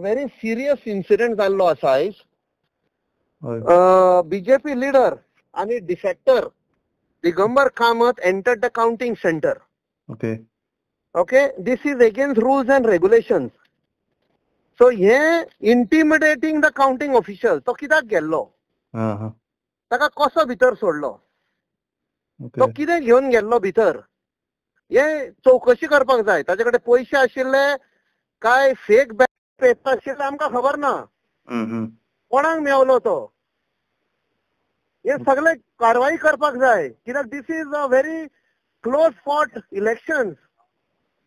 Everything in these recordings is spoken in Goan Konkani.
व्हेरी सिरियस इन्सिडेंट जाल्लो आसा आयज. बीजेपी लिडर आणि defector Digambar Kamat entered the counting centre. Okay okay, this is against rules and regulations. So हे इंटिमिडेटिंग the counting official, तो कित्याक गेल्लो, ताका कसो भितर सोडलो, तो कितें घेवन गेल्लो भितर, हे चौकशी करपाक जाय. ताचे कडेन पयशे आशिल्ले काय फेक बॅलट पेपर आशिल्ले आमकां खबर ना, कोणाक मेवलो तो, हे सगळे कारवाई करपाक जाय. कित्याक this is a very close fought election,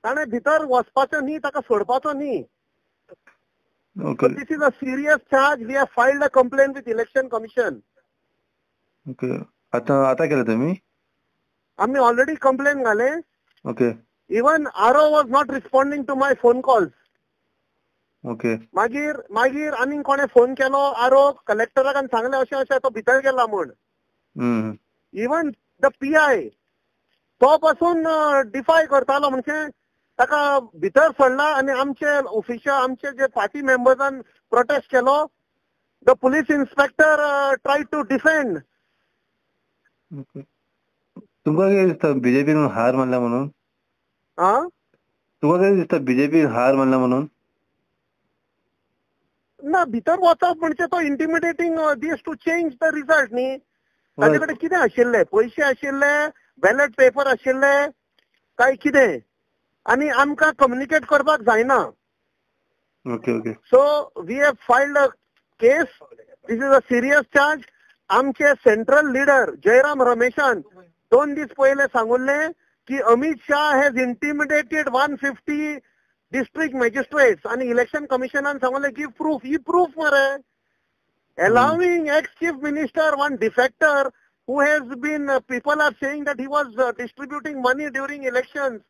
ताणें भितर वचपाचो न्ही, ताका सोडपाचो न्ही. This is a serious charge. We have filed a complaint with election commission. Okay, आता आता केलं तुम्ही? आम्ही ऑलरेडी कंप्लेंट घाले. Okay. Even RO was not responding to my phone calls. Okay. मागीर मागीर आनीक कोणें फोन केलो आरो कलेक्टराक आनी सांगलें अशें अशें तो भितर गेला म्हूण. इवन the PI तो पासून डिफाय करतालो, म्हणजे ताका भितर सोडला आनी आमचे ऑफिशियल आमचे जे पार्टी मेंबर्सान प्रोटेस्ट केलो. The police inspector try to defend. तुमकां कितें दिसता बीजेपीन हार मानला म्हणून? आं, तुमकां कितें दिसता बीजेपीन हार मानला म्हणून? ना, भितर वचप म्हणजे तो intimidating this to change the result न्ही. ताचे कडेन कितें आशिल्लें, पयशे आशिल्ले, बॅलट पेपर आशिल्ले काय कितें, आनी आमकां कम्युनिकेट करपाक जायना. Okay okay. So we have filed a case. This is a serious charge. आमचे सेंट्रल लिडर जयराम रमेशान 2 दीस पयले सांगुल्लें की Amit Shah has intimidated 150 district magistrates आनी इलेक्शन कमिशनान सांगलें की प्रूफ, ही प्रूफ मरे. Allowing ex chief minister, one defector who has been, people are saying that he was distributing money during elections,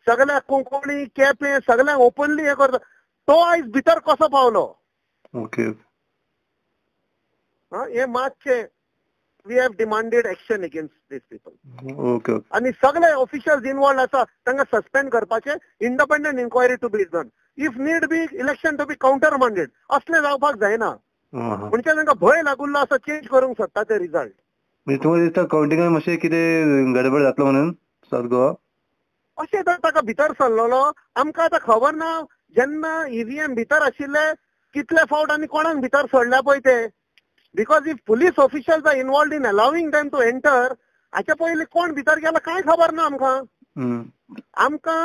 सगळ्या कोंकणी केपें सगळ्यांक ओपनली हे करता, तो आयज भितर कसो पावलो? ओके. हे मातशें we have demanded action against these people. Okay. आनी सगळे ऑफिशियल्स इन्वॉल्व आसा तांकां सस्पेंड करपाचें, independent inquiry to be done, if need be election to be countermanded. असलें जावपाक जायना, म्हणजे तांकां भंय लागुल्लो आसा, चेंज करूंक सोदता ते रिजल्ट. म्हणजे तुमकां दिसता कावंटिंगान मातशें कितें गडबड जातलो म्हणून साउथ गोवा? अशें तर ताका भितर सरलेलो आमकां आतां खबर ना. जेन्ना ईव्हीएम भितर आशिल्ले कितले फावट आनी कोणाक भितर सोडल्या पळय ते. Because if police officials are involved in allowing them to enter, हाचे पयलीं कोण भितर गेला कांय खबर ना आमकां. आमकां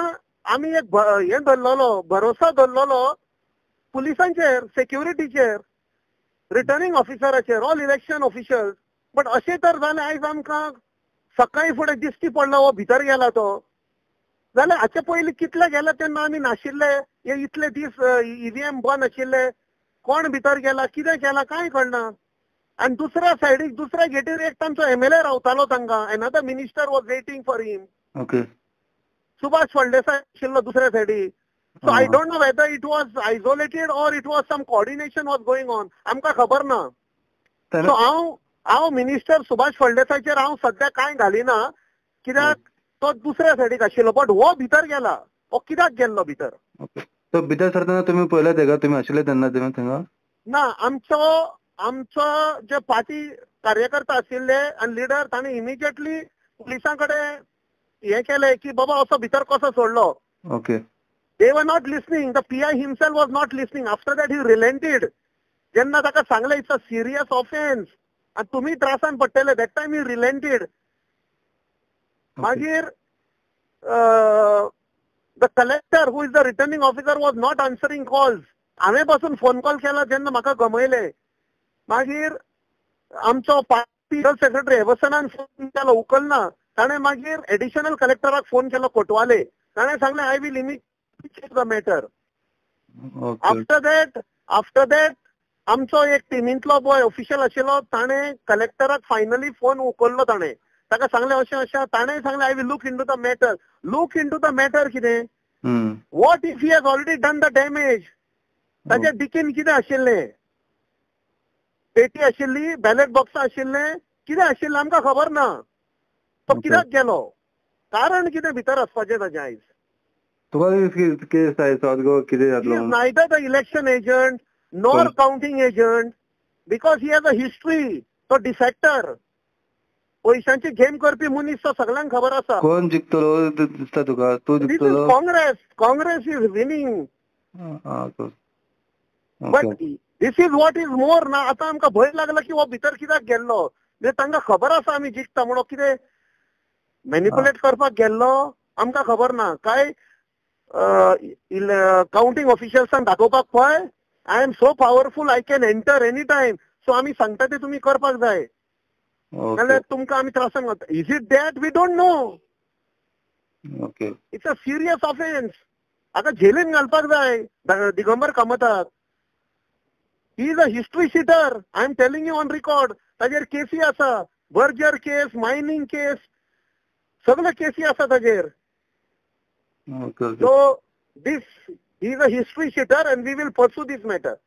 आमी एक हें धरलेलो, भरोसो धरलेलो पुलिसांचेर, सेक्युरिटीचेर, रिटर्निंग ऑफिसराचेर, ऑल इलेक्शन ऑफिशियल्स. बट अशें तर जालें आयज आमकां सकाळीं फुडें दिश्टी पडलो हो भितर गेला तो, जाल्यार हाचे पयलीं कितले गेले तेन्ना आमी नाशिल्ले, हे इतले दीस ईव्हीएम बंद आशिल्ले, कोण भितर गेला कितें केलां कांय कळना. आनी दुसऱ्या सायडीक दुसऱ्या गेटीर एक तांचो एमएलए रावतालो, तांकां another minister was waiting for him. Okay. Subhash Phaldesai आशिल्लो दुसऱ्या सायडीक. So I don't know whether it was isolated or it was some coordination was going on, आमकां खबर ना. सो हांव हांव मिनिस्टर सुभाष फळदेसायचेर हांव सद्या कांय घालिना, कित्याक तो दुसऱ्या सायडीक आशिल्लो. बट हो भितर गेला, हो कित्याक गेल्लो भितर? तो भितर सरतना तुमी पळयलें तेका, तुमी आशिल्ले तेन्ना तुमी थंगा? ना, आमचो आमचो जे पार्टी कार्यकर्ता आशिल्ले आनी लिडर ताणें इमिजिएटली पुलिसां कडेन हें केलें की बाबा असो भितर कसो सोडलो. Okay. They were not listening. The PI himself was not listening. After that he relented. जेन्ना ताका सांगलें it's a serious offence आनी तुमी त्रासान पडटले, that time he relented. मागीर the collector who is the returning officer was not answering calls. हांवें पासून फोन कॉल केला जेन्ना म्हाका गमयलें. मागीर आमचो पार्टी जनरल सेक्रेटरी हेवसनान फोन केलो, उखलना. ताणें मागीर एडिशनल कलेक्टराक फोन केलो कोटवाले, ताणें सांगलें I will immediately check the matter. After that after that आमचो एक टिमींतलो बॉय ऑफिशियल आशिल्लो, ताणें कलेक्टराक फायनली फोन उखल्लो, ताणें ताका सांगलें अशें अशें, ताणें सांगलें I will look into the matter. Look into the matter कितें? What if he has already done the damage? ताच्या डिकीन कितें आशिल्लें, पेटी आशिल्ली, बॅलट बॉक्सां आशिल्लें, कितें आशिल्लें आमकां खबर ना. तो कित्याक गेलो, कारण कितें भितर वचपाचें ताचें आयज? तुका कितें दिसता सावथ गोवा कितें जातलो? He is neither the election agent nor counting agent because he has a history. तो डिफेक्टर, पयशांची गेम करपी मनीस, तो सगळ्यांक खबर आसा. कोण जिखतलो दिसता तुका? तूं जिखतलो? Congress. Congress is winning. But this is what is more ना. आतां आमकां भंय लागला की हो भितर कित्याक गेल्लो, म्हणजे तांकां खबर आसा आमी जिखता म्हणून कितें मॅनिपुलेट करपाक गेल्लो आमकां खबर ना. काय कावंटींग ऑफिशियल्सांक दाखोवपाक पळय I am so powerful, I can enter any time, so आमी सांगता ते तुमी करपाक जाय, नाल्यार तुमकां आमी त्रासान घालता. Is it that? We don't know. It's a serious offence. आतां जेलीन घालपाक जाय Digambar कामताक. He is a history sheeter. I am telling you on record. ताजेर केसी आसा, बर्जर केस, मायनिंग केस, सगळे केसी आसा ताजेर. So this he is a history sheeter and we will pursue this matter.